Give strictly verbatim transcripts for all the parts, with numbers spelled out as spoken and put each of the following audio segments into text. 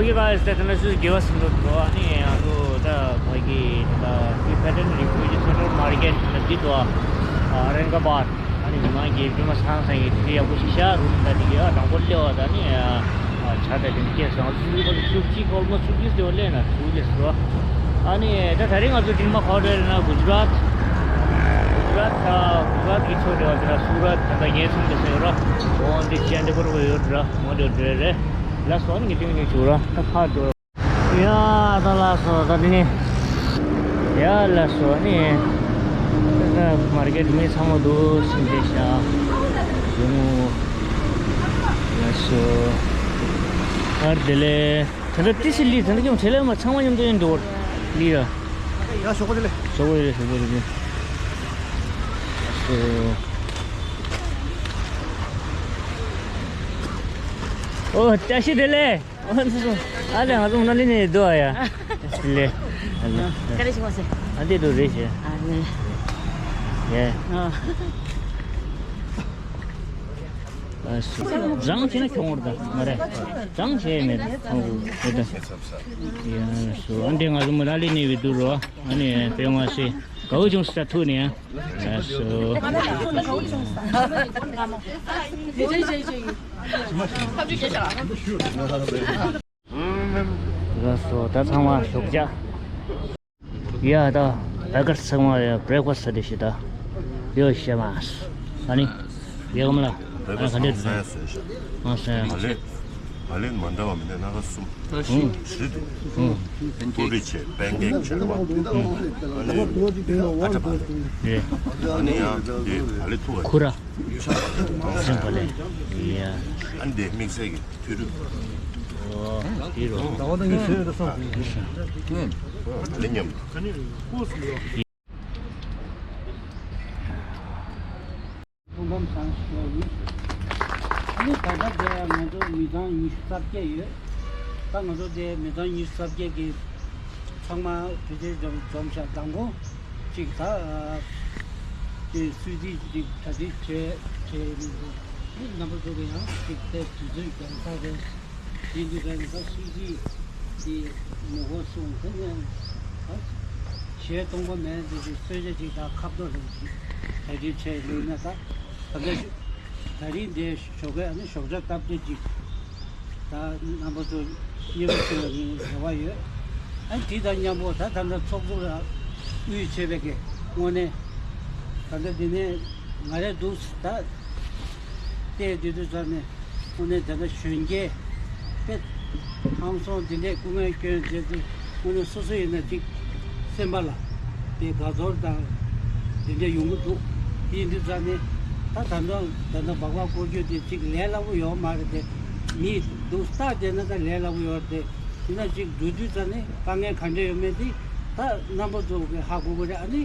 ཨོ་ཁེ་གྷའེ་སི། ད་ད་ནས་སུས་དགེ་བ་སུ་འགྲོ་འགྲོ། ཨ་ནི་ང་ཚོ་ད་ཕ་གི་ད་ཊི་བེ་ཊན་རི་ཕུ་ཇི་སེན་ཊར་མར་ཀེཊ་ད་འདི་འདུག་ཨ་རེང་ག་བཱར། ཨ་ནི་མི་མང་གི་བི་མ་ཚང་ཚང་གི་དེ་ཡག་པོ་ཞིག་བཞག་རུམ་ད་དེ་གི་ཨ་དང་པོ་སླེབས་པ་ད་ནི་ཨ་ཇ་ད་དེ་ནི་སྐྱེས་སོང་། ཨ་ཚུགས་པ་ཚུགས་གཅིག་ཨོལ་མོ་ཚུགས་གཅིག་དེ་བ་སླེབས་ན་ཚུགས་སླེབས་སོ། ཨ་ནི་ད་ད་རིང་ང་ཚོ་འདི་མ་ཁོ་ད་ན་གུ་ཇ་རཱཏ། གུ་ཇ་རཱཏ་ད་གུ་ཇ་རཱཏ་གི་ཕྱོགས་དེ་བ་དེ་ན་སུ་རཱཏ་ད་ད་ངའི་ཚོང་དེ་སེ་ཡོད་ར། འོ་འདི་ཅན་དེ་བར་བ་ཡོད་ར། འོ་དེ་འདྲ་རེད། ལ་སོ་ནི་ངེད་ཅིག་ནི་ཅུ་ར་ད་ཕར་འགྲོ། ཡ་ད་ལ་སོ་ད་འདི་ནི། ཡ་ལ་སོ་ནི། ད་མར་ཀེཊ་མི་ཚང་མ་འདུག་སེ་འདི་ཤ། ཡོང་། ལ་སོ། ཨར་དེ་ལེ། ད་ལྟ་ཏི་སི་ལི་ད་ལྟ་ཀྱང་བྲེལ་ལེ་མ་ཚང་མ་མཉམ་དུ་ཡིན་འགྲོ་ལི་ཡ། ཡ་ཞོགས་པ་དེ་ལེ། ཞོགས་པ་དེ་ལེ་ཞོགས་པ་དེ་ལེ། ལ་སོ། ཨོ་བཀྲ་ཤིས་བདེ་ལེགས། ཨ་ཚོ་ཚོ། ཨ་ལེ་ང་ཚོ་ནང་ལི་ནས་འདུག་ཨ་ཡ། ལེ། ཨ་ལེ། ཀ་རེ་ཞིག་མ་ཟེར། ཨ་འདི་འདུག་རེད་ཤེ། ཨ་ནི། ཡེ། ཨ། ཨ་སུ། བཟང་བྱས་ན་ཁྱོང་བར་ད་མ་རེད། བཟང་བྱས་མེད་ད་ཁོང་ཚོ་མེད་ད། ཡ་སུ་ཨ་འདི་ང་ཚོ་མ་ནང་ལི་ནས་བི་འདུག་རོ། ཨ་ནི་པེ་མ་སི། དགའ་བོ་བྱུང་ས་ཐུག་ནས་ཡ། ལགས་སོ། ལགས་སོ་ད་ཚང་མ་ཞོགས་ཇ། ཡ་ད་བེ་ཀར་ཚང་མ་ཡ་བྷི་རེག་ཕ་སི་ཊི་ཟ་དེ་ཤི་ད། ཡོ་ཤེ་མ་སི། ཨ་ནི། ཡ་ག་མ་ལ། ཨ་ནི་ག་འདྲ་འདུག་ཨ་སོ་ཡ། ང་ལས་མ་འདྲ་བ་མི་འདྲ་སྣ་ཁ་གསུམ། ཧུམ། བཞི་འདུག་ཧུམ། པུ་རི་བྱས་པན་ཀེག་བྱས་རེད་བ། ཨ་ནི་ཨ་ཁྲ་བ་ལེ། རེད། ཨ་ནི་ཡང་དེ་བ་ལེ་ཐུ་བ་ཁུ་ར། ཡུ་ཤ་བ་ལེ། ཨ་ནི་དེ་དམིགས་བསལ་གྱི་ཐུ་རུ། ཨོ་དེ་རུ། ཟླ་བ་དང་ངའི་ཚོད་རེ་སོང་། ཨ་ནི་མཉམ། ཐུགས་དམ་བཟང་ཞུ་ཡ་ཡིན། ཨ་ནི་ད་ལྟ་དེ་ང་ཚོ་མི་ཚང་ཉི་ཤུ་རྩ་བརྒྱད་ཡོད། ད་ང་ཚོ་དེ་མི་ཚང་ཉི་ཤུ་རྩ་བརྒྱད་ཀྱི་ཚང་མ་དུས་ཆེན་འཛོམས་འཛོམས་ཤག་མདང་དགོང་གཅིག་ད་དེ་གསོལ་ཚིགས་གཅིག་གྲ་སྒྲིག་བྱས་བྱས་ནས་རྣམ་པ་ཚོ་གི་ཡང་གཅིག་དེ་དུས་ཚོད་རྒྱང་ཐག་རེད། དེ་འདི་རང་གི་ད་སུ་ཅི་དེ་ངོ་རྒོལ་སོང་དེ་ནས་ད་གཞས་གཏོང་གོ་མེད་དེ་དེ་གསོལ་ཇ་ཅིག་དང་ཁ་བརྡ་རེ་ཅིག་གྲ་སྒྲིག་བྱས་ལེགས་ན་ད་ད་ལྟ་ད་རིང་འདི་ཞོགས་ཀས་ཨ་ནི་ཞོགས་ཇ་སྟབས་བདེ་ཅིག་ད་རྣམ་པ་ཚོ་མཉེས་པོ་བྱུང་བ་ནི་རེ་བ་ཡོད། ཨ་ནི་དེ་དང་མཉམ་པོ་ད་ད་ལྟ་ཚོགས་གཙོ་ལ་དབུས་བྱས་པའི་གི་དངོས་གནས་ད་ལྟ་འདི་ནས་ང་རེ་འདུག་ད་བལྟས་དུས་དུས་ཙམ་ནས། དངོས་གནས་ད་ལྟ་གཞོན་སྐྱེས་དཔེ་ཧང་སང་འདི་འདྲས་སྐུ་ངལ་སྐྱོན་མཛད་དུས་དངོས་གནས་སོ་སོ་ཡིན་ན་ཅིག་སེམས་པ་ལ་དེ་དགའ་ཚོར་དང་འདི་འདྲས་ཡོང་གི་འདུག་དེ་ཡིན་དུས་ཙང་ནས་ད་ད་ལྟ་ད་ལྟ་སྦག་སྦག་སྐོར་སྐྱོད་དེ་ཅིག་ལས་སླ་པོ་ཡོད་མ་རེད་དེ། མི་འདུག་ལྟ་བསྡད་ན་ད་ལས་སླ་པོ་ཡོད་རེད་དེ། ཡིན་ན་ཅིག་འགྲོ་དུས་ཙང་ནས་དཀའ་ངལ་ག་འདྲས་ཡོད་མེད་དེ་ད་རྣམ་པ་ཚོ་གིས་ཧ་གོ་གི་རེད། ཨ་ནི་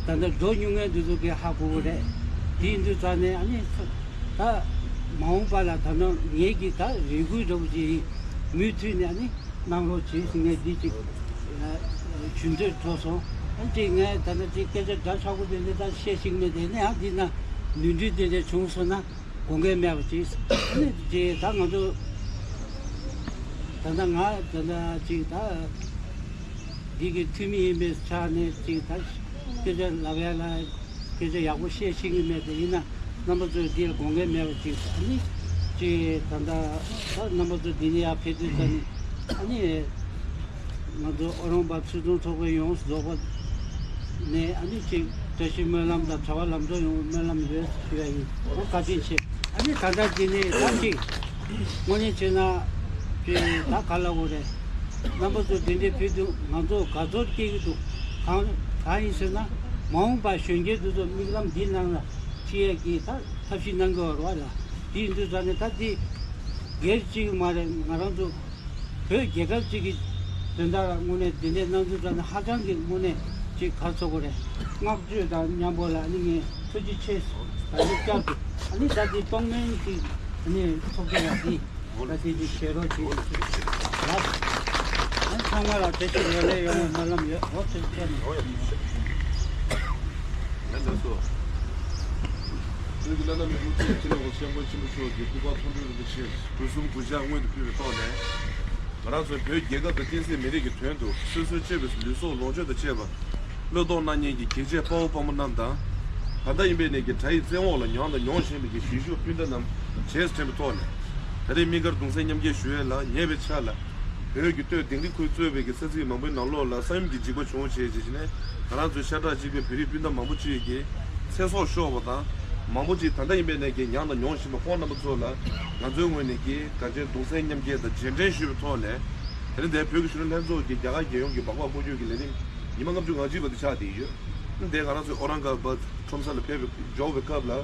ད་ལྟ་འགྲོ་མྱོང་མཁན་འདི་ཚོ་གིས་ཧ་གོ་གི་རེད། དེ་ཡིན་དུས་ཙང་ནས་ཨ་ནི་ད་མ་འོངས་པ་ལ་ད་ནང་ངེད་ཀྱིས་ད་རེ་སྐུལ་འདྲ་པོ་ཅིག་མུ་མཐུད་ནས་ཨ་ནི་གནང་རོགས་བྱེད་ཟེར་ངས་འདི་ཅིག་ཞུ་འདོད་འཕྲོད་སོང་། ཨ་ཅིག་ངས་ད་ལྟ་ཅིག་སྐད་ཆ་འདྲ་ཆགས་པོ་དེ་འདྲ་ད་བཤད་ཤེས་ཀྱི་མེད། དེ་ནས་ཨ་འདི་ན་ནོར་འཁྲུལ་དེ་འདྲ་བྱུང་སོང་ན་དགོངས་འགལ་མེད་པ་ཅིག་ཨ་ནི་ཅིག་ད་ང་ཚོ་ད་ལྟ་ང་ད་ལྟ་ཅིག་ད་འདི་གི་འཐུས་མི་ཡིན་པའི་ཆ་ནས་ཅིག་ད་སྐད་ཆ་ལབ་ཡ་ལ་སྐད་ཆ་ཡག་པོ་བཤད་ཤེས་ཀྱི་མེད་དེ། ཡིན་ན་རྣམ་པ་ཚོས་འདི་ལ་དགོངས་འགལ་མེད་པ་ཅིག་ཨ་ནི་ཅིག་ད་ལྟ་ད་རྣམ་པ་ཚོ་འདི་ནས་ཡར་ཕེབས་དུས་ཙམ་ནས་ཨ་ནི་ང་ཚོ་ཨོ་རོང་བ་ཕུན་སུམ་ཚོགས་པའི་ཡོངས་སུ་རྫོགས་པ་ནས་ཨ་ནི་ཅིག་བཀྲ་ཤིས་སྨོན་ལམ་དང་བྱ་བ་ལམ་འགྲོ་ཡོང་བའི་སྨོན་ལམ་ཡོད་ཞུ་ཡ་ཡིན། འོ་བཀའ་དྲིན་ཆེ། ཨ་ནི་ད་ལྟ་འདི་ནས་ད་ཅིག་དངོས་གནས་བྱས་ན་ཅིག་ད་ག་ལབ་དགོས་རེད། རྣམ་པ་ཚོ་འདི་འདྲའི་ཕེབས་དུས་ང་ཚོ་དགའ་ཚོར་སྐྱེ་གི་འདུག་གང་གང་ཡིན་ཟེར་ན་མ་འོངས་པ་གཞོན་སྐྱེས་འདི་ཚོ་དམིགས་ལམ་འདི་ནང་ལ་ཁྲིད་ཡས་ཀྱི་ད་ཐབས་ཤེས་གནང་གི་ཡོད་རེད་བ་ལ། དེ་ཡིན་དུས་ཙང་ནས་ད་འདི་སྒེར་གཅིག་མ་རེད། ང་རང་ཚོ་བོད་རྒྱལ་ཁབ་ཅིག་གི་དོན་དག་ལ་དངོས་གནས་འདི་འདྲའི་གནང་ཚུལ་ཙམ་ནས་ཧ་ཅང་གི་དངོས་གནས་ཅིག་ག་རེ་ཟེར་དགོས་རེད། བསྔགས་བརྗོད་དང་མཉམ་པོ་ལ་ཨ་ནི་ངས་ཐུགས་རྗེ་ཆེ་ཟེར། ད་ནི་བསྐྱར་དུ་ཨ་ནི་ད་འདི་གཏོང་མཁན་གྱི་ཨ་ནི་ཚོགས་སྡེ་ལ་འདི་ད་དེ་འདི་བྱེད་རོགས་བྱེད་ལ། ཨ་ནི་ཚང་མ་ལ་བཀྲ་ཤིས་བདེ་ལེགས་ཡོང་བའི་སྨོན་ལམ་ཡོད། འོ་ཐུགས་རྗེ་ཆེ། ལགས་སོ། བོད་ཀྱི་བླ་ན་མེད་པའི་སྐུ་ཚེ་ཁྱེད་ལ་འོ་སྐྱབས་མགོན་ཆེན་པོ་མཆོག་གི་སྐུ་པར་མཐོང་གྲོལ་རིན་པོ་ཆེ་སྒོ་གསུམ་གུས་ཕྱག་སྔོན་དུ་ཕུལ་བའི་ཐོག་ནས། ང་རང་ཚོའི་བོད་རྒྱལ་ཁབ་དང་བསྟན་སྲིད་མི་རིགས་ཀྱི་དོན་དུ་སོ་སོའི་གཅེས་པའི་ལུས་སྲོག་ལོངས་སྤྱོད་དང་བཅས་པ་བློས་གཏོང་གནང་མཁན་གྱི་རྒྱལ་གཅེས་དཔའ་བོ་དཔའ་མོ་རྣམས་དང་། ད་ལྟ་ཡིན་པའི་ནས་ཀྱི་དགྲ་ཡི་བཙན་འོག་ལ་མྱངས་དང་མྱོང་བཞིན་པའི་གི་གཞིས་བཞུགས་སྤུན་ཟླ་རྣམས་བྱས་སུ་དྲན་པའི་ཐོག་ནས། ད་རེས་དམིགས་བཀར་གདུང་སེམས་མཉམ་སྐྱེད་ཞུ་ཡས་ལ་ཉེ་བའི་ཆར་ལ། བོད་ཀྱི་སྟོད་དིང་རི་ཁུལ་གཙོས་པའི་གི་ས་ཚིགས་མང་པོའི་ནང་ལོགས་ལ་ས་ཡོམ་གྱི་འཇིགས་པ་བྱུང་བྱས་རྗེས་ནས། ང་རང་ཚོའི་ཤ་ཁྲག་གཅིག་པའི་བོད་རིགས་སྤུན་ཟླ་མང་པོ་ཅིག་གིས་ཚེ་སྲོག་ཤོར་བ་དང་། མང་པོ་ཅིག་ད་ལྟ་ཡིན་པའི་ནས་ཀྱི་མྱངས་དང་མྱོང་བཞིན་པ་ཁོང་རྣམ་པ་ཚོ་ལ་ང་ཚོའི་ངོས་ནས་ཀྱི་དགའ་ཆེན་གདུང་སེམས་མཉམ་སྐྱེད་དང་རྗེས་དྲན་ཞུ་བའི་ཐོག་ནས། དེ་རིང་འདིར་བོད་ཀྱི་གཞོན་ནུ་ལྷན་ཚོགས་ཀྱིས་རྒྱ་གར་རྒྱལ་ཡོངས་ཀྱི་སྦག་སྦག་སྐོར་སྐྱོད་ཀྱི་ལས་རིམ་ཉི་མ་ལྔ་བཅུ་ང་གཅིག་པ་དེ་ཆགས་བསྡད་ཡོད། འདིར་ང་རང་ཚོའི་ཨོ་རང་ཀ་བཱད་ཁྲོམ་ས་ལ་ཕེབས་པའི་འབྱོར་བའི་སྐབས་ལ།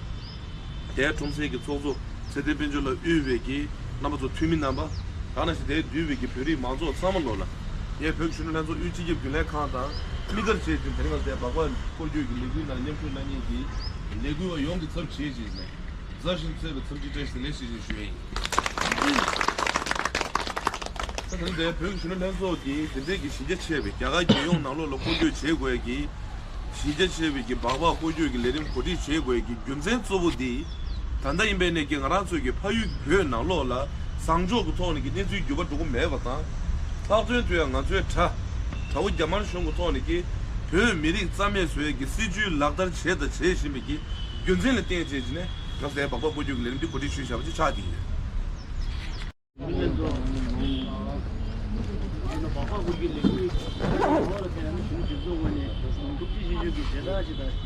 དེའི་ཁྲོམ་སའི་གི་ཚོགས་གཙོ་ཚེ་བརྟན་དཔལ་འབྱོར་ལགས་དབུས་པའི་གི་རྣམ་པ་ཚོ་འཐུས་མི་རྣམ་པ། དེ་ནང་བཞིན་དེའི་འདུས་པའི་གི་བོད་རིགས་མང་ཚོགས་ཚང་མ་ལོ་ལ། ངས་བོད་ཀྱི་གཞོན་ནུ་ལྷན་ཚོགས་དབུས་སྤྱི་ཁྱབ་རྒྱུན་ལས་ཁང་དང་དམིགས་བཀར་བྱས་ཏེ་དེ་རིང་ང་ཚོའི་སྦག་སྦག་སྐོར་སྐྱོད་ཀྱི་ལས་འགུལ་ནང་མཉམ་ཞུགས་གནང་མཁན་གྱི་ལས་འགུལ་བ་ཡོངས་ཀྱི་ཚབ་བྱས་བྱས་ནས་མཛའ་བཤེས་བརྩེ་བའི་འཚམས་འདྲི་བཀྲ་ཤིས་བདེ་ལེགས་ཞུ་ཞུ་ཡས་ཡིན། ད་ཐེངས་འདིར་བོད་ཀྱི་གཞོན་ནུ་ལྷན་ཚོགས་ཀྱིས་འདི་འདྲའི་གི་གཞི་རྒྱ་ཆེ་བའི་རྒྱ་གར་རྒྱལ་ཡོངས་ནང་ལོགས་ལ་སྐོར་སྐྱོད་བྱེད་དགོས་ཀྱི། གཞི་རྒྱ་ཆེ་བའི་གི་སྦག་སྦག་སྐོར་སྐྱོད་ཀྱི་ལས་རིམ་གོ་སྒྲིག་བྱེད་དགོས་ཀྱི་རྒྱུ་མཚན་གཙོ་བོ་འདི། ད་ལྟ་ཡིན་པའི་ནས་ཀྱི་ང་རང་ཚོའི་གི་ཕ་ཡུལ་བོད་ནང་ལོགས་ལ་བཟང་ཕྱོགས་ཀྱི་ཐོག་ནས་ཀྱི་གནས་ཚུལ་འགྱུར་བ་འགྲོ་གི་མེད་པ་དང་། ལྷག་དོན་དུ་ཡང་ང་ཚོའི་དགྲ་དགྲ་བོ་རྒྱ་དམར་གཞུང་གི་ཐོག་ནས་ཀྱི་བོད་མི་རིགས་རྩ་མེད་བཟོ་ཡས་ཀྱི་སྲིད་བྱུས་ལག་བསྟར་བྱས་དང་བྱེད་བཞིན་པའི་གི་རྒྱུ་མཚན་ལ་བརྟེན་བྱས་ཀྱི་ནས་ང་ཚོའི་སྦག་སྦག་སྐོར་སྐྱོད་ཀྱི་ལས་རིམ་འདི་གོ་སྒྲིག་ཞུས་བཞག་པ་ཅིག་ཆགས་ཀྱི་ཡོད།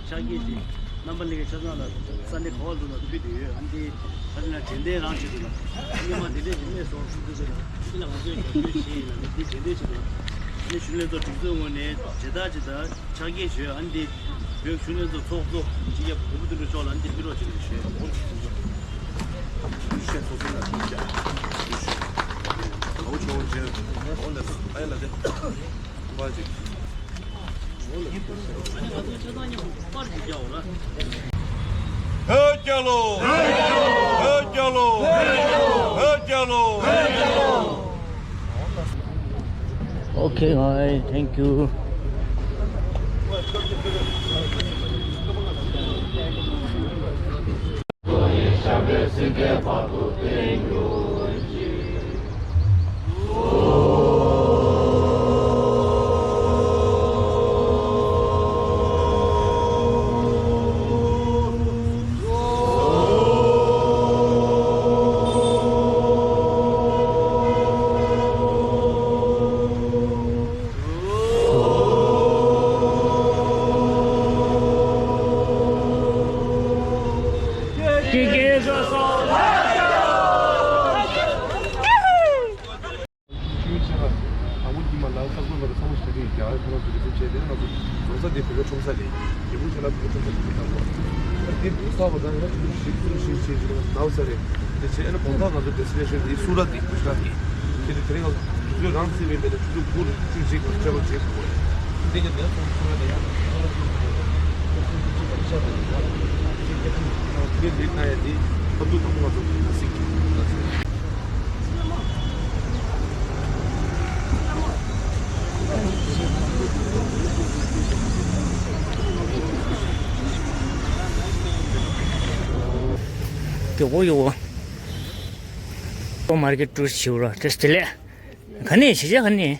ཕྱག་འཁྱེར་ཅིག་རྣམ་པ་ལྷན་རྒྱས་ཆ་ཚང་ལ་ས་གནས་ག་བ་འདུག་ན་ཕུལ་དུ་ཡོད། ཨ་ནི་ད་ལྟ་ན་དྲན་རྟེན་རང་བྱེད་དུ་ན་སྔོན་མ་དེ་འདྲས་ཀྱི་གནས་སོགས་སུ་འདུག་ཟེར་ན་འདི་ལ་ང་ཚོས་རྒྱབ་སྐྱོར་བྱེད་ཡིན་ལ་འདི་དྲན་རྟེན་བྱེད་དུ་ན་ཨ་ནི་གཞོན་ནུ་ལྷན་ཚོགས་སྒྲིག་འཛུགས་ངོས་ནས་མཇལ་དར་ཅིག་དང་། ཕྱག་འཁྱེར་ཞུས། ཨ་ནི་འདི་བོད་གཞོན་ནུ་ལྷན་ཚོགས་ཚོགས་གཙོ་སྤྱི་ཁྱབ་བོན་པོ་དོན་གྲུབ་མཆོག་ལ་ཨ་ནི་འདི་ཕུལ་རོགས་བྱེད་དུ་ཞུས། ཨོ་ཞེས་ཚོགས་གཙོ་ལ་ཐུགས་རྗེ་ཆེ། ཨོ་ཆོག་ཅེས་ཨོ་ལེ་ཨ་ཡ་ལ་དེ་ཐུགས་པ་ཅིག་ཨོ་ལེ། བོད་རྒྱལ་ལོ། བོད་རྒྱལ་ལོ། བོད་རྒྱལ་ལོ། Okay, guys, thank you. ཤེས་ཡོན་ཆེ་ལ་དང་པོ་ཉི་མ་ལ་ས་གོ་བར་ཚང་མ་ཞིག་ད་ཐེངས་རྒྱ་གར་ཁོ་རང་ཚོ་གི་སེམས་ཆེ་དེ་ང་ཚོ་རྫོང་ས་དེ་བོད་པའི་ཁྲོམ་ས་རེད། རྒྱལ་པོ་ཆེ་ལ་བོད་པའི་ཁྲོམ་ས་དེ་བཏང་བ་དེ་བོད་ས་བ་དང་ང་ཚོ་ཞིག་ཚུར་ཞིག་ཞིག་ཞིག་ནང་ས་རེད། དེ་བྱས་ཨ་ནི་གོང་ཐག་ང་ཚོ་ཌེ་སི་ཊི་ནེ་ཤན་དེ་སུ་ར་དེ་གུ་ཇི་ར་དེ་དེ་ནི་དེ་རིང་ང་ཚོ་དུས་ཚོད་རང་བརྩིས་པའི་མེད་ན་ཆུ་ཚོད་དགུ་རུ་ཆུ་གཅིག་གི་ཆ་ལ་བྱེད་དགོས་རེད། དེ་ནི་ནས་ཚོང་སུ་ར་དེ་ཡང་ང་ཚོ་ཆུ་ཚོད་གཅིག་གི་ཆ་ལ་ཡང་དེ་ལེགས་ན་ཡ་དེ་ཁ་ཐུག་དང་པོ་ང་ཚོ་ན་སིག་གི་ང་ཚོ། ཡོ་གོ་ཡོ་གོ། ཨོ་མར་ཀེ་ཊི་ཊུར་བྱེད་རོགས་དེ་སྟེ་ལས། ག་ནས་གཞིས་ཆགས་ག་ནས།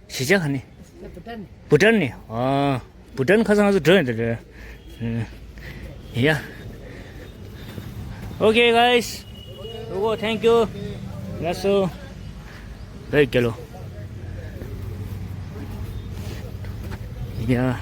གཞིས་ཆགས་ག་ནས། བུ་ཊན་ནས། ཨ། བུ་ཊན་ཁ་སང་ང་ཚོ་འགྲོ་ཡོང་དེ་རེད། ཡ། Okay, guys. Okay, thank you. That's all. Very good. Yeah.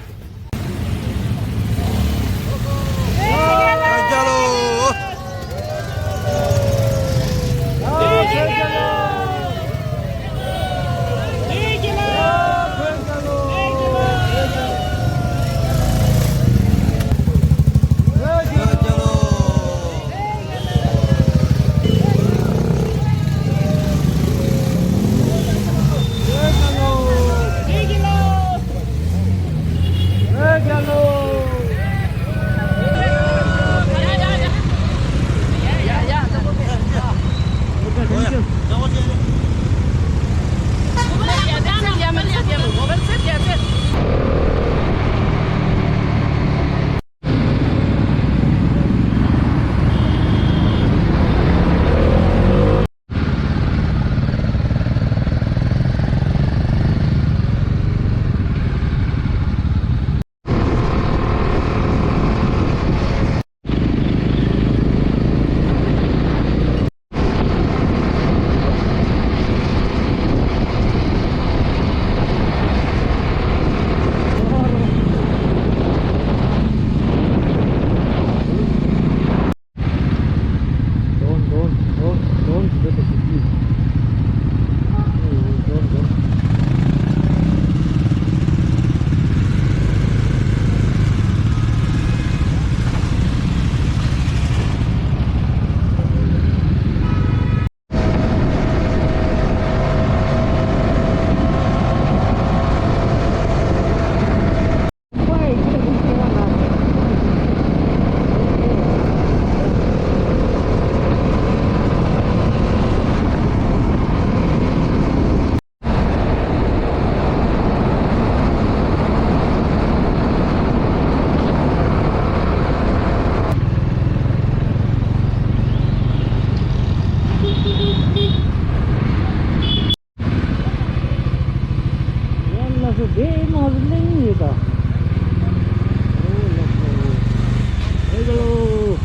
Hello.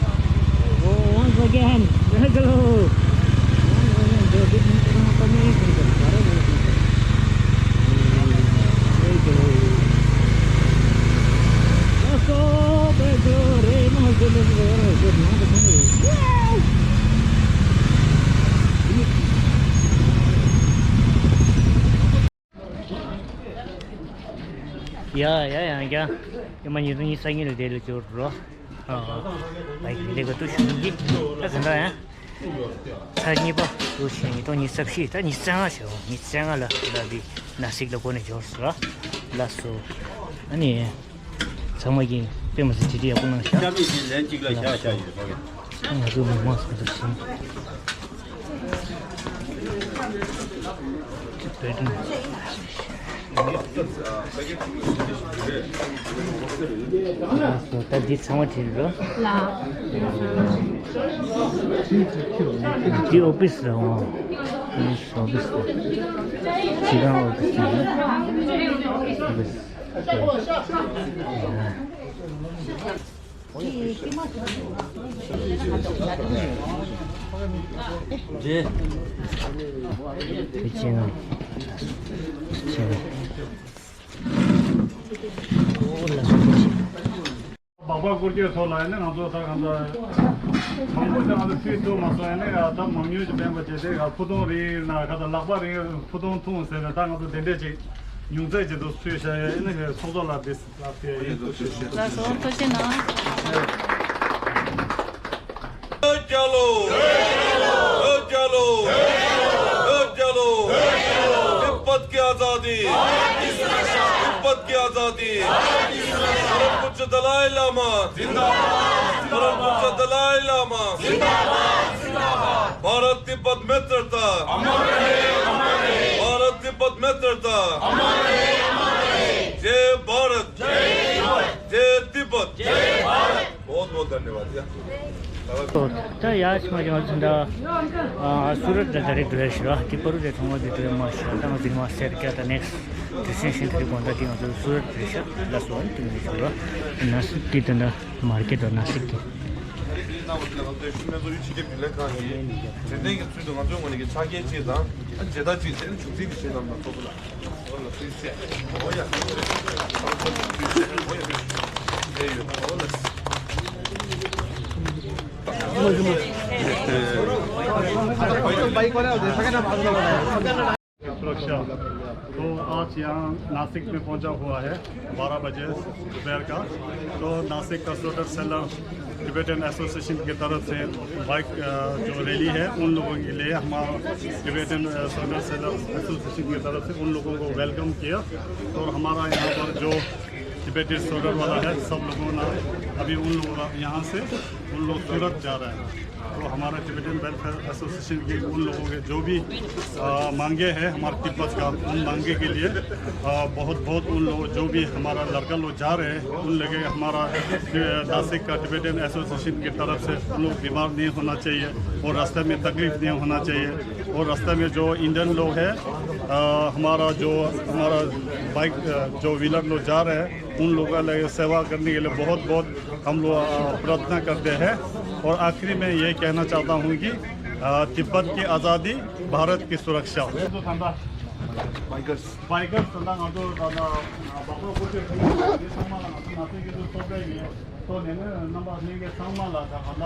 Oh, once again. Hello. ཡ་ཡ་ཡ་ཡ། ཡ་མ་ཉིས་སྟོང་ཉི་ཤུ་རྩ་གཉིས་ལ་དེ་ལ་འབྱོར་འགྲོ། ཨ། ཨ། ལའིག་རེ་ལེ་ག་ཏུ་ཞུ་གི། ད་ཟིན་ད་ཡ། ཚར་གཉིས་པ་ཏུ་ཞེ་ཉིས་སྟོང་ཉི་ཤུ་རྩ་བཞི། ད་ཉི་ཤུ་རྩ་ལྔ་ཞེ་ཉི་ཤུ་རྩ་ལྔ་ལ་ལ་བི་ན་སིག་ལ་གོ་ནས་འབྱོར་སོ་ར། ལ་སོ། ཨ་ནི། ཚང་མ་གིས་དཔེ་མ་སྲིད་བྱེད་དེ་ཡག་པོ་གནང་ཤག་ད་ལན་གཅིག་ལ་བཞག་བཞག་ཡོད་པ། ང་ཚོ་མི་མང་སོང་ཚར་ཤག་ད་འདི་ཚང་མ་བྲིས་རོ། ལ། འདི་ཨོ་ཕིས་རེད་འོང་། ཨོ་ཕིས་རེད། སྤྱི་ཁང་ཨོ་ཕིས་རེད། ཨོ་ཕིས། རེད། དེ་ཅི་ན། ཅི་ན། ཨོ་ལ་སོ་ཅི། སྦག་སྦག་སྐོར་སྐྱོད་ཐོག་ལ་ཡིན་ན་ང་ཚོ་ད་གང་ལྟར་མང་པོ་ཞིག་ང་ཚོ་ཕུད་ཐུབ་མ་སོང་། ཡིན་ན་ཡང་ད་མང་ཉུང་ཅིག་འཕེན་པ་བྱས་ཏེ་ཕུ་ཐུང་རིང་ན་ག་ད་ལག་པ་རིང་ཕུ་ཐུང་ཐུང་ཟེར་ནས་ད་ང་ཚོ་དེ་འདྲས་ཅིག་ཉུང་ཚད་ཅིག་ཏུ་ཚུད་བཞག་ཡོད། ཡིན་ན་ཚོགས་གཙོ་ལགས་འདི་ལགས་ཏེ་ཡིན་ཐུབ་ཤེས་ཤེས། ལགས་སོ། ཐུགས་རྗེ་གནང་། ལོ་བརྒྱ་ལོ། ལོ་བརྒྱ་ལོ། ལོ་བརྒྱ་ལོ། तिब्बत की आजादी। तिब्बत की आजादी। परम पूज्य दलाई लामा जिंदाबाद। परम पूज्य दलाई लामा जिंदाबाद। भारत तिब्बत मित्रता अमर रहे, अमर रहे। भारत तिब्बत मित्रता अमर रहे, अमर रहे। जय भारत। जय तिब्बत। जय तिब्बत। जय भारत। बहुत बहुत धन्यवाद। ད་ཡ་ཆི་མ་ཅི་ང་ཚོ་ད་སུ་རད་ད་ད་རེད་འགྲོ་ཡ་ཤི་ར། དེ་པ་རུ་དེ་ཐོང་བ་དེ་འགྲོ་ཡ་མ་ཤི་ར། ད་ང་ཚོ་ཉི་མ་སེར་སྐྱ་ད་ནེག་སི་ཊི་ཌི་སི་ཊན་ཤིན་ཐུ་རི་གོང་ད་དེ་ང་ཚོ་སུ་རད་དེ་ཤ་ལ་སོ་ཨན་དེ་མི་ཤི་ར། ན་སི་ཀི་དེ་ད་མར་ཀེ་ཊི་ད་ན་སི་ཀི་དེ། सुरक्षा। तो आज यहाँ नासिक में पहुंचा हुआ है बारह बजे दोपहर का। तो नासिक का स्वेटर सेलर टिबेटन एसोसिएशन की तरफ से बाइक, अ, जो रैली है, उन लोगों के लिए हमारा टिबेटन, अ, स्वेटर सेलर एसोसिएशन की तरफ से उन लोगों को वेलकम किया। और हमारा यहाँ पर जो टिबेटिव स्वेटर वाला है, सब लोगों ने अभी उन लोगों का यहाँ से उन लोग सूरत जा रहे हैं। तो हमारा टिबेटन वेलफेयर एसोसिएशन के उन लोगों के जो भी, अ, मांगे हैं हमारे तिब्बत का, उन मांगे के लिए, अ, बहुत बहुत उन लोग जो भी हमारा लड़का लोग जा रहे हैं, उन लोग हमारा, अ, नासिक का टिबेटन एसोसिएशन की तरफ से उन लोग बीमार नहीं होना चाहिए और रास्ते में तकलीफ नहीं होना चाहिए। और रास्ते में जो इंडियन लोग हैं, अ, हमारा जो, हमारा बाइक, अ, जो व्हीलर लोग जा रहे हैं, उन लोगों का लिए सेवा करने के लिए बहुत बहुत हम लोग, अ, प्रार्थना करते हैं। और आखिरी में ये कहना चाहता हूँ कि, अ, तिब्बत की आज़ादी, भारत की सुरक्षा। बाइकर्स। बाइकर्स ཚོགས་པའི་ནང་ནས་རྣམ་པ་གནས་མཁན་ཚང་མ་ལ་ད་ག་ལ།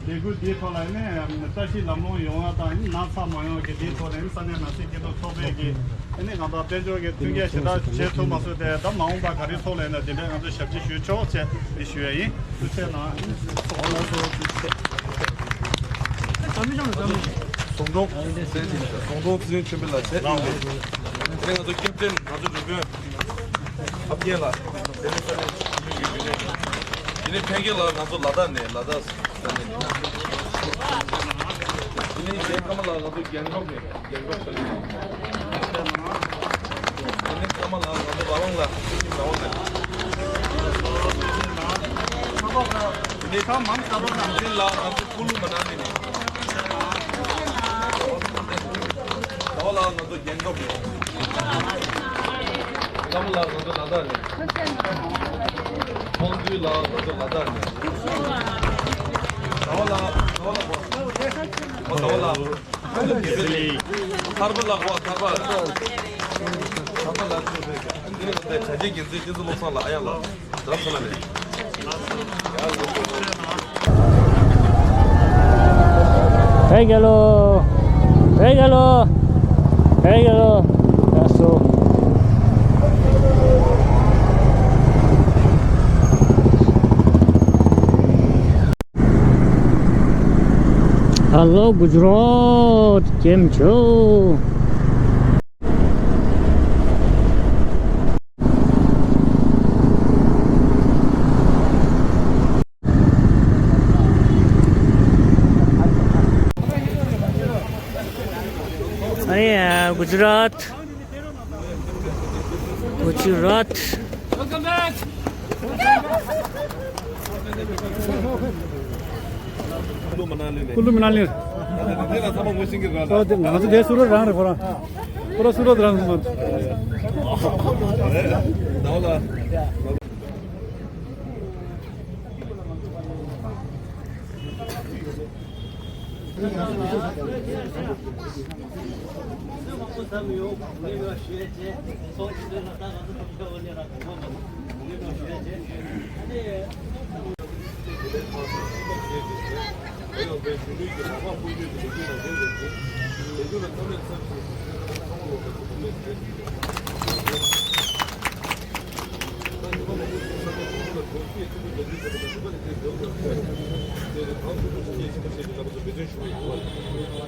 ལས་འགུལ་འདིའི་ཐོག་ལ་ནི་བཀྲ་ཤིས་ལམ་ལྷོང་ཡོང་བ་དང་ན་ཚ་མ་ཡོང་བ་གི་འདིའི་ཐོག་ནས་ས་གནས་ནང་སྲིད་སྐྱིད་སྡུག་ཚོགས་པའི་གི་ཨ་ནི་ང་དང་དཔལ་འབྱོར་གྱི་མཐུན་རྐྱེན་ཞེ་དྲག་བྱེད་ཐུབ་མ་སོང་སྟེ། ད་མ་འོངས་པ་ག་རེ་ཐོག་ལ་ཡིན་ན་དེ་འདྲའི་ང་ཚོ་ཞབས་ཕྱི་ཞུ་ཆོག་ཅེས་འདི་ཞུ་ཡ་ཡིན། ཐུགས་རྗེ་གནང་། ཟུང་དྲུང་ཟུང་དྲུང་ཚེ་རིང་ཆོས་འཕེལ་ལགས་ཟེར། དེ་ནས་ང་ཚོ་ཀེབ་ཏན་ང་ཚོ་རུ་དཔོན་ཨ་ཕ་རྒན་ལགས། དེ་ནས་ས་གནས་ཡིན་ནའི་ཕན་ཁེ་ལགས་ང་ཚོ་ལ་དྭགས་ནས་ལ་དྭགས། ཡིན་ནའི་རྒན་ཀརྨ་ལགས་ང་ཚོ་རྒྱང་ཤོག་ནས་རྒྱང་ཤོག་ས་གནས། ཡིན་ནའི་ཀརྨ་ལགས་ང་ཚོ་ར་ཝང་ལ་ཁྱིམ་ར་ཝང་ནས། ཡིན་ནའི་ཁ་མང་ས་བ་ནང་ཆེན་ལགས་ང་ཚོ་ཀུ་ལུ་མ་ན་ལི་ནས། ཟླ་བ་ལགས་ང་ཚོ་རྒྱང་ཤོག་ནས། ཀརྨ་ལགས་ང་ཚོ་ལ་དྭགས་ནས། དབང་འདུས་ལགས་ང་ཚོ་ལ་དྭགས་ནས། ཟླ་བ་ལགས། ཟླ་བ་ལགས་གོ། ཨོ་ཟླ་བ་ལགས། ཐར་པ་ལགས་གོ། ཐར་པ། ཐར་པ་ལགས་ཚོ་རེད། འདི་ནས་ད་ལྟའི་གྲ་རྒྱས་འགན་འཛིན་སྤྱི་ཚོགས་བློ་བཟང་ལགས། ཨ་ཡ་ལགས། བོད་རྒྱལ་ལོ། བོད་རྒྱལ་ལོ། བོད་རྒྱལ་ལོ། ལགས་སོ། Hello Gujarat, કેમ છો? Aiyah, Gujarat. Gujarat. Welcome back. ཀུ་ལུ་མ་ན་ལི་ནས། ཀུ་ལུ་མ་ན་ལི། ད་དེ་ལ་ཚང་མ་ངོ་ཤེས་ཀྱི་རེད་ལ། ཨོ་དེ་ང་ཚོ་དེ་སུ་ར་རང་རེད་ཁོ་རང་། ཁོ་ར་སུ་ར་རང་མ། ཟླ་བ་ལགས།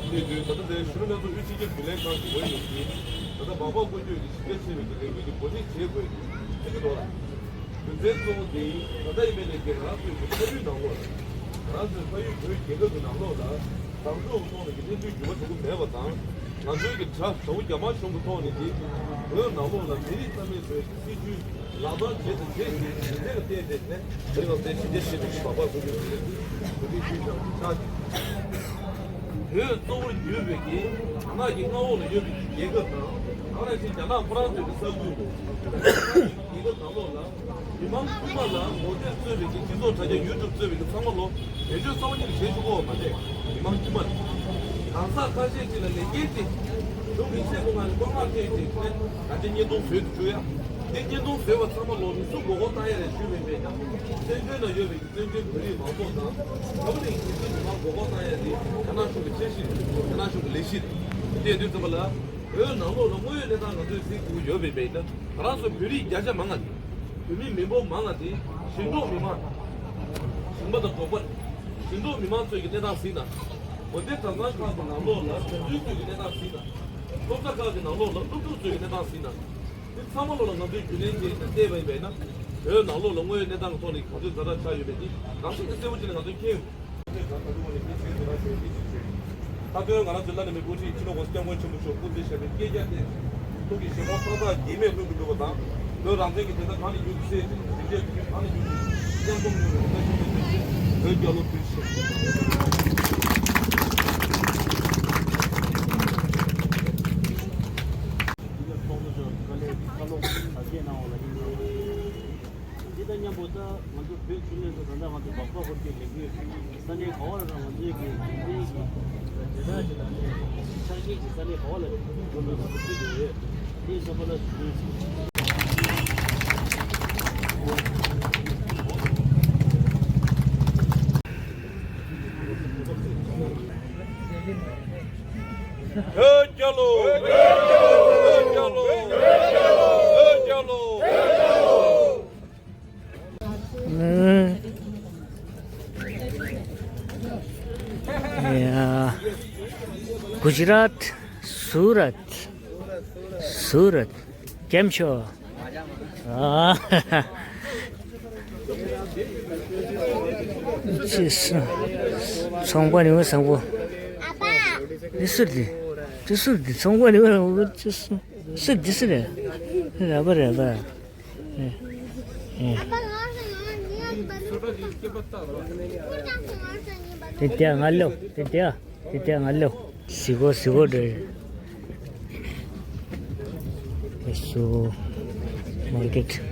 དེ་དུས་ད་ལྟ་དེ་ཤུལ་ལ་ང་ཚོ་དབུས་སྤྱི་ཁྱབ་རྒྱུན་ལས་ཁང་གི་འོས་ཡོད་ཀྱི། ད་ལྟ་མ་འོངས་པ་དགོས་ཀྱི་ཞིབ་ཕྲ་ཆེ་བའི་ལས་འགུལ་གྱི་འགོ་ཁྲིད་བྱེད་དགོས་ཀྱི་ཚིག་གི་ཐོག་ལ། རྒྱུ་མཚན་གཙོ་བོ་དེ་ད་ལྟ་ཡིན་པའི་ལས་འགུལ་ང་ཚོའི་ཕ་ཡུལ་ནང་ལོགས་ལ། ང་ཚོའི་ཕ་ཡུལ་བོད་རྒྱལ་ཁབ་ཀྱི་ནང་ལོགས་ལ་དང་ཐོག་གི་ཐོག་ནས་ཀྱི་གནས་ཚུལ་འགྱུར་བ་འགྲོ་གི་མེད་པ་དང་། ང་ཚོའི་གི་དྲ་དྲ་བོ་རྒྱ་དམར་གཞུང་གི་ཐོག་ནས་ཀྱི་བོད་ནང་ལོགས་ལ་མི་རིགས་རྩ་མེད་བཟོས་ཀྱི་སྲིད་ཇུས། ལག་བསྟར་བྱས་དང་བྱེད་བཞིན་པའི་རྒྱུ་མཚན་ལ་བརྟེན་ཏེ་ནས་དེ་ལ་བརྟེན་ཕྱི་རྒྱལ་ཆེན་པོ་ཞིག་བག་ཕེབས་དགོས་ཀྱི་ཡོད། བོད་མིའི་སྤྱི་ཚོགས་ཆགས་ཀྱི། བོད་གཙོ་བོར་གྱུར་པའི་གི་རྒྱ་ནག་གི་མངའ་འོག་ལ་ཡོད་པའི་རྒྱལ་ཁབ་དང་། ད་ག་ནང་བཞིན་རྒྱ་ནག་ཁོ་རང་ཚོའི་གི་ས་ཁུལ་རྒྱལ་ཁབ་ནང་ལོགས་ལ་མི་མང་དཀྱུས་མ་ལ་ངོ་དེབ་གཙོས་པའི་གི་སྤྱི་ཚོགས་དྲ་རྒྱ་ཡུ་ཊུབ་གཙོས་པའི་གི་ཚང་མ་ལོ་བེད་སྤྱོད་རྩ་བ་ཉིད་ནས་བྱེད་ཆོག་གི་ཡོད་མ་རེད། མི་མང་དཀྱུས་མ་ལ། གང་ཟག་ཁ་ཤས་ཅིག་ལ་ལས་འགན་དེ་གཞུང་གི་ཆེད་དུ་ང་ལ་བཀའ་མངགས་བྱས་ཏེ་ད་ཆ་བརྙན་ཐུང་བཟོས་ཏེ་བཅུག་ཡ། དེ་བརྙན་ཐུང་བཟོས་པ་ཚང་མ་ལོ་མི་སུ་མགོ་སྐོར་བཏང་ཡ་རེད་ཞུས་མེད་པས་ན། བཙན་བྱོལ་ནང་ཡོད་པའི་བཙན་བྱོལ་བོད་རིགས་མང་ཚོགས་དང་། ད་བར་ནས་གལ་སྲིད་མི་མང་མགོ་སྐོར་བཏང་ཡ་དེ་རྒྱ་ནག་གཞུང་གི་འཆར་གཞི་རེད། རྒྱ་ནག་གཞུང་གི་ལས་གཞི་རེད། དེ་ཡིན་དུས་ཙམ་པ་ལ་བོད་ནང་ལོགས་ལ་དངོས་ཡོད་གནས་སྟངས་ང་ཚོས་གཟིགས་ཐུབ་ཀྱི་ཡོད་པའི་མེད་ན། ང་རང་ཚོ་བོད་རིགས་བརྒྱ་ཆ་མང་ང་དེ། བོད་མི་མི་འབོར་མང་ང་དེ་ཞིང་འབྲོག་མི་མང་། ཞིང་པ་དང་འབྲོག་པ། ཞིང་འབྲོག་མི་མང་ཚོའི་གི་གནས་སྟངས་གཟིགས་ན། དགོན་སྡེ་གྲྭ་ཚང་ཁག་གི་ནང་ལོགས་ལ་དགེ་འདུན་ཚོའི་གི་གནས་སྟངས་གཟིགས་ན། སློབ་གྲྭ་ཁག་གི་ནང་ལོགས་ལ་སློབ་ཕྲུག་ཚོའི་གི་གནས་སྟངས་གཟིགས་ན། དེ་ཚང་མ་ལོ་ལ་ང་ཚོས་རྒྱུན་ལྡན་བྱས་ནས་བལྟས་པ་ཡིན་པས་ན། བོད་ནང་ལོགས་ལ་དངོས་ཡོད་གནས་སྟངས་ཀྱི་ཐོག་ནས་ག་ཚོད་ཛ་དྲག་ཆགས་ཡོད་མེད་དེ་ནང་བཞིན་གྱི་གསལ་པོ་ཅིག་ནས་ང་ཚོས་མཁྱེན་ཡོད། མཐའ་དོན་ང་རང་ཚོའི་བླ་ན་མེད་པའི་དབུ་ཁྲིད་སྤྱི་ནོར་༸གོང་ས་༸སྐྱབས་མགོན་ཆེན་པོ་མཆོག་སྐུ་ཚེ་ཞབས་པད་བསྐལ་བརྒྱར་བརྟན། ཐུགས་ཀྱི་བཞེད་དགོངས་མཐའ་དག་གེགས་མེད་ལྷུན་གྱིས་འགྲུབ་པ་དང་། བོད་རང་བཙན་གྱི་བདེན་མཐའ་གང་ལ་ཡོད་པའི་ཚེ་དེ་རིག་གནས་གང་ལ་ཡོད་པའི་མཉམ་འཛོམས་ཡོང་བའི་རེ་བ་ཞུ་བའི་ཐོག་ནས་བོད་རྒྱལ་ལོ། ཐུགས་རྗེ་ཆེ། འདི་དང་མཉམ་པོ་ད་ང་ཚོ་བོད་ཕྱི་ནང་དུ་ད་ལྟ་ང་ཚོ་སྦག་སྦག་སྐོར་སྐྱོད་ལས་འགུལ་ས་གནས་ག་བ་ལ་ར་ང་ཚོའི་གི་འདི་གི་དེ་དག་གི་ད་ནས་ཆ་རྐྱེན་གྱི་ས་གནས་ག་བ་ལ་འགྲོ་དགོས་ང་ཚོ་ཁུལ་དུ་ཡོད། དེ་ཡིན་ཙམ་པ་ལ་ཞུ་རྒྱུ་ཡིན། བོད་རྒྱལ་ལོ། བོད་རྒྱལ་ལོ། བོད་རྒྱལ་ལོ། བོད་རྒྱལ་ལོ། ཡ། གུཇ་རཱད། སུ་རད། སུ་རད། ཀེམ་ཆོ། ཨ། ཅི་སུ། ཚོང་པ་ནི་བཟང་པོ། འདི་སུ་འདི། འདི་སུ་འདི། ཚོང་པ་ནི་བཟང་པོ། ཅི་སུ། སུ་འདི་སུ་རེད། ར་བ་ར་བ། ཨེ། ཨེ། དེ་དེ་ང་ལོ། དེ་དེ། དེ་དེ་ང་ལོ། ཟི་གོ་ཟི་གོ་འདྲ། ཨེ་སུ། མར་ཀེཊ།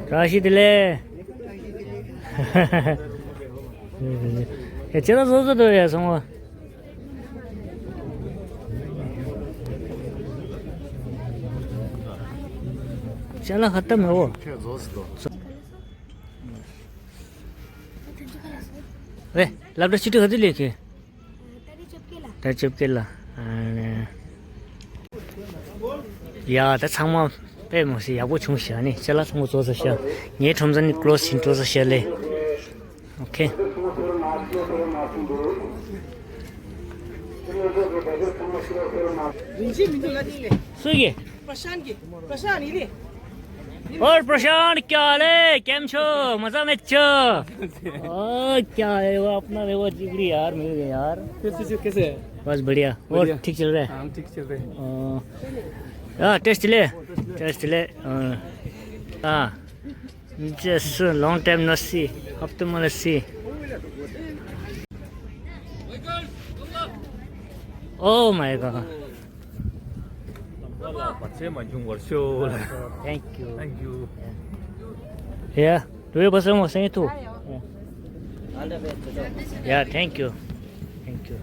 བཀྲ་ཤིས་བདེ་ལེགས། ཨེ་ཅེ་ལ་བཟོ་བཟོ་འདུག་ཡ་སོང་བ། ཅ་ལག་ཁ་ཏ་མེད་འོ། ཁྱེད་བཟོ་ཟི་དོ། རེད། སློབ་གྲྭ་ཆུ་ཚོད་ག་དུས་ལས་ཁེ། ད་ཆུ་ཚོད་ལ། ཡ་ད་ཚང་མ་དཔེ་མོ་ཞིག་ཡག་པོ་བྱུང་ཤག་ནི་ཅ་ལག་ཚང་མ་བཟོ་ས་ཤག་ངའི་ཁྲོམ་ས་ནི་ཀློ་སིན་ཀྲོ་ས་ཤག་ལེ། ཨོ་ཁེ། རིན་ཆེན་མི་འདུག་ལ་དེ་ལས། སུ་གི། པྲ་ཤཱན་གི། པྲ་ཤཱན་ཡིན་ནི། और प्रशांत, क्या हाल है? કેમ છો? मजा में छो? ओ क्या है वो, अपना रे वो जिगरी यार, मिल गए यार। कैसे जी, कैसे हैं? बस बढ़िया। और बढ़िया। ठीक चल रहा है? हाँ, ठीक चल रहा है। ओ, हाँ, टेस्ट ले। टेस्ट ले। हाँ। हाँ। Just long time no see. हफ्ते में see. Oh my God. བར་ཆད་མ་འབྱུང་བར་ཤོག། Thank you. Thank you. Yeah. Do you person was saying too? Yeah. Yeah, thank you. Thank you.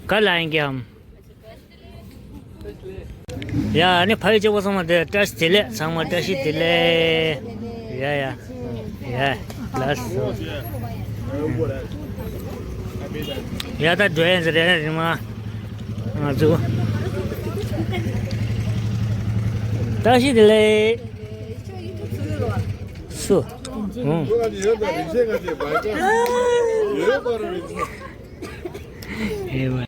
कल आएंगे हम। ཡ། ཨ་ནི་ཕ་ཡུལ་གཅིག་པོ་ཚང་མ་དེ་བཀྲ་ཤིས་བདེ་ལེགས། ཚང་མ་བཀྲ་ཤིས་བདེ་ལེགས། ཡ་ཡ། ཡ། ལགས་སོ། ཡ་ད་འགྲོ་ཡ་ཟེར་རེད་རེད་མ། ང་ཚོ། བཀྲ་ཤིས་བདེ་ལེགས། སུ། ཨུ། ཨེ་མ།